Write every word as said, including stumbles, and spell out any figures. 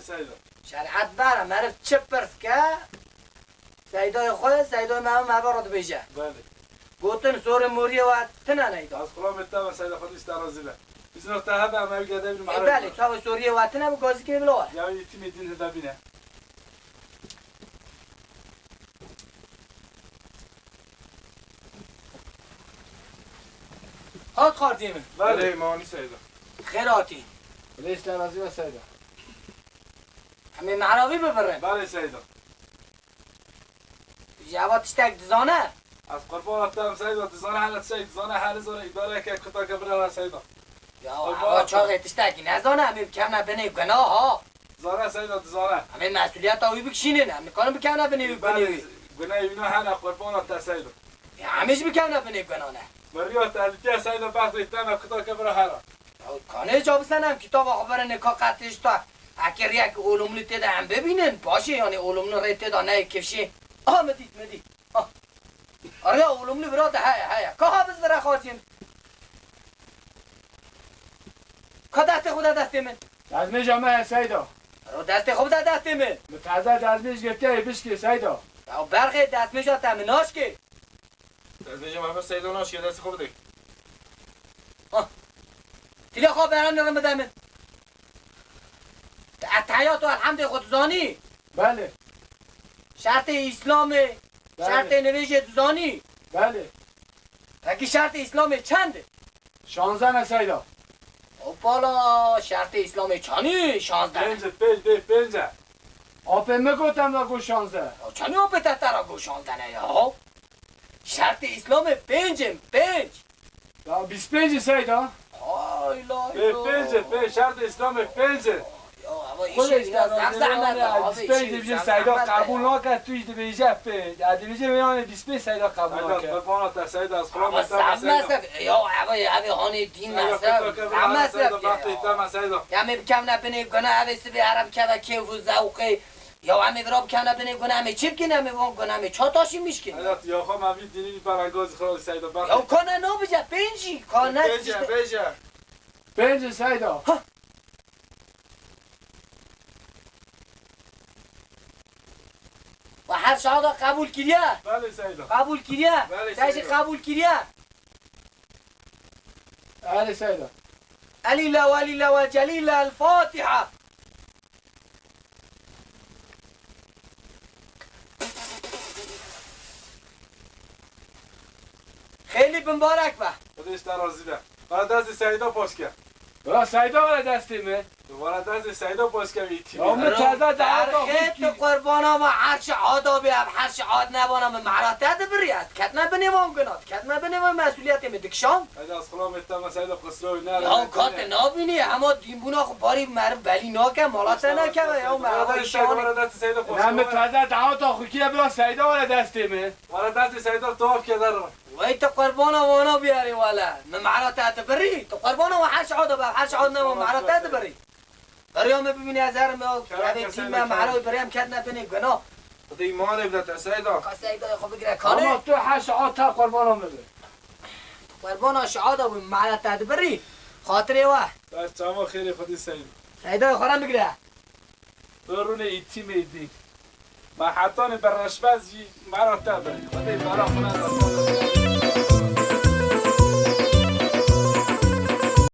Seyda. Şerîet bere, meriv çi pirs ke, Seydayê xwe, Seydayê me, me ve re dibêje. Belê. Gotin, sorê moriyê we tine neyda. Ez xulamê te me, Seyda, Xwedî ji te razî be. Îzno te hebe, em ew gede bin. E, meriv belê, çawa soriyê we tine, bi gazikê bila we. Ya yetîmê din hida bîne. Hat xartiyê min. Belê. Belê, manî Seyda. Xêr hatî. Rêz te razî be Seyda. Em ê meravî bibirin. Belê Seyda. Ji eva tiştek dizane? Ez qurbana te im Seyda, dizane hele tiştek dizane, hele zora îdareke kutake bira Seyda. Ya, qurbana eva çaxê tiştekî nezane, em ê bikevne binê guna ha. Zane Seyda, dizane. Em ê mesuliyeta wî bikişînin, em nikarin bikevne binê wî, binê wî. Belê, guneyê wîna hene qurbana te Seyda. Ya, em ê jî bikevne binê guna ne. Meriya te li te Seyda, bextê te me kutake bira hera. Ya, kanê ca bisenem kitaba xwe bere ne ka qetê ji te. Eke riyek olumlu tê de em bibînin, paşê, yanî olumlu rê tê de neyê kifşê. Aha, me dît, me dît. Ah. Araya olumlu bira te heye, heye. Ka ha biz vira xartiyê min. Ka destê xwe de destê min. Dezmêja me heye Seyda. Ro destê xwe bide destê min. Min teze dezmêj girtiye bişkê Seyda. Ya berxê dezmêja te min naşkê. Dezmêja me hebe Seyda naşkê, destê xwe bide. Ah. Tîlê xwe bere nirin bide min. Te Etehiyat û Elhemdê xwe dizanî? Belê. Şertê Îslamê, belê, şertê nivêjê dizanî? Belê. Pekî şertê Îslamê çend e? Şanzde ne Seyda. Hopala, şertê Îslamê çanî şanzde ne? Pênc e, pênc, bê pênc e. Apê min got em ra got şanzde. Ya çanî apê te te ra got şanzde ne ya? Şertê Îslamê pênc in, pênc. Ya bîst pênc in Seyda. Hay la. Pê pênc in, pê şertê Îslamê pênc in. Ya ama Xwedê îşê işte biraz zam zehmet ya, abi, bîst pênc îşê dibêje zam Seyda zehmet qebûl ya. Nake, tu jî dibêje pê. Ya dibêje yanî bîst pênc Seyda qebûl nake. Seyda, qurbana te Seyda, ez qurbana te Seyda. Ya ev, ev hanê dîn mezheb, zehmet ya. Seyda, bextê te me Seyda. Ya me bikevne binê guna, ev sibê ereb keve kêf û zewqê. Ya em ê vira bikevne binê guna, em ê çi bikin, em ê wan guna, em ê ça taşî mişkin. Seyda, tu ya xwe me vî dînî bî bera gazî xwe Seyda, bextê. Ya ka ne nabije, pênc jî, ka ne. Bêje, bêje. Pênc in Seyda. Ha. Ve her şahada qebûl kiriye. Belê Seyda. Qebûl kiriye. Belê Seyda. Te jî qebûl kiriye. Erê Seyda. Elî la welî la we celî la El Fatiha. Xêlî bimbarek be. Xwedê ji te razî be. Were destê Seyda paş ke. Were Seyda were destê min. Were destê Seyda paş ke wî tîmê. Ya min teze deheta xwe kir. Berxê tu qurbana me, her şi ada bê, ev her şi ad nebana min mehra te dibirî, ez diketme binê wan guna, diketme binê wan mesuliyetê min dikişam. Seyda, ez xulamê te me Seyda, qisra wî nere. Ya ka te nabînî, hema dînbûna xwe barî meriv belî nake, mala te nekeve ya, meriv îşanê. Were destê Seyda paş ke. Ne min teze deheta xwe kiriye bila Seyda were destê min. Were destê Seyda tawaf ke derre. Wey tu qurbana wana biyarî wele. Min mehra te dibirî. Tu qurbana wan her şi ada be, her şi ad ne wan mehra te dibirî. Beriya me bibîne ez herim ya. Kerem ke Seyda, kerem. Evê dîn me mehra wî beriya em ketine binê guna. Xwedê îmanê bide te Seyda. Ka Seyda xwe bigire kanê. Ama tu her şi ad te qurbana min be. Tu qurbana şi ada wî mehra te dibirî. Xatirê we. Ber çava xêrê Xwedê Seyda. Seyda xwe re bigire. Tu rûnê îtîmê dî. Me hetanê bi reşbez jî mera te be. Xwedê mera xwe neda.